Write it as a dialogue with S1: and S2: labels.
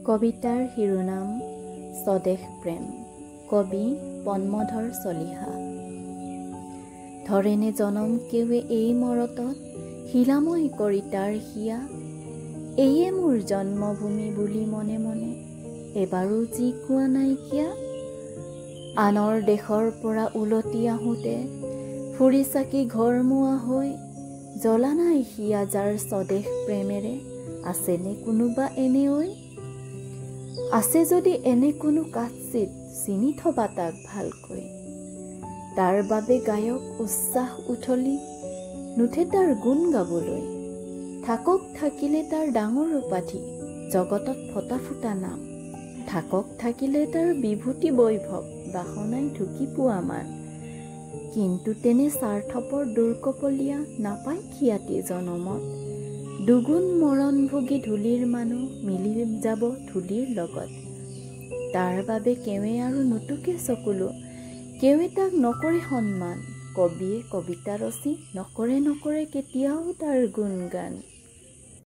S1: কবিতাৰ শিৰোনাম স্বদেশ প্ৰেম। কবি পদ্মধৰ চলিহা। ধৰেনে জনম কেৱে এই মৰতত শিলাময় কৰি তাৰ হিয়া, এয়ে মোৰ জন্মভূমি বুলি মনে মনে এবাৰো যি কোৱা নাইকিয়া। আনৰ দেশৰ পৰা উলটি আহোঁতে ফুৰি চাকি ঘৰমুৱা হৈ জ্বলা নাই হিয়া যাৰ স্বদেশ প্ৰেমেৰে, আছেনে কোনোবা এনে ঐ? আছে যদি এনে কোনো কাঠচিত, চিনি থবা তাক ভালকৈ। তাৰ বাবে গায়ক উৎসাহ উথলি নুঠে তাৰ গুণ গাবলৈ। থাকক থাকিলে তাৰ ডাঙৰ উপাধি, জগতত ফটা ফুটা নাম। থাকক থাকিলে তাৰ বিভূতি বৈভৱ, বাসনাই ঢুকি পোৱা মান। কিন্তু তেনে স্বাৰ্থপৰ দুৰ্কপলীয়া নাপায় খিয়াতি জনমত। দুগুণ মৰণ ভুগি ধূলিৰ মানুহ মিলি যাব ধূলিৰ লগত। তাৰ বাবে কেৱে আৰু নুটুকে চকুলো, কেৱে তাক নকৰে সন্মান। কবিয়ে কবিতা ৰচি নকৰে নকৰে কেতিয়াও তাৰ গুণগান।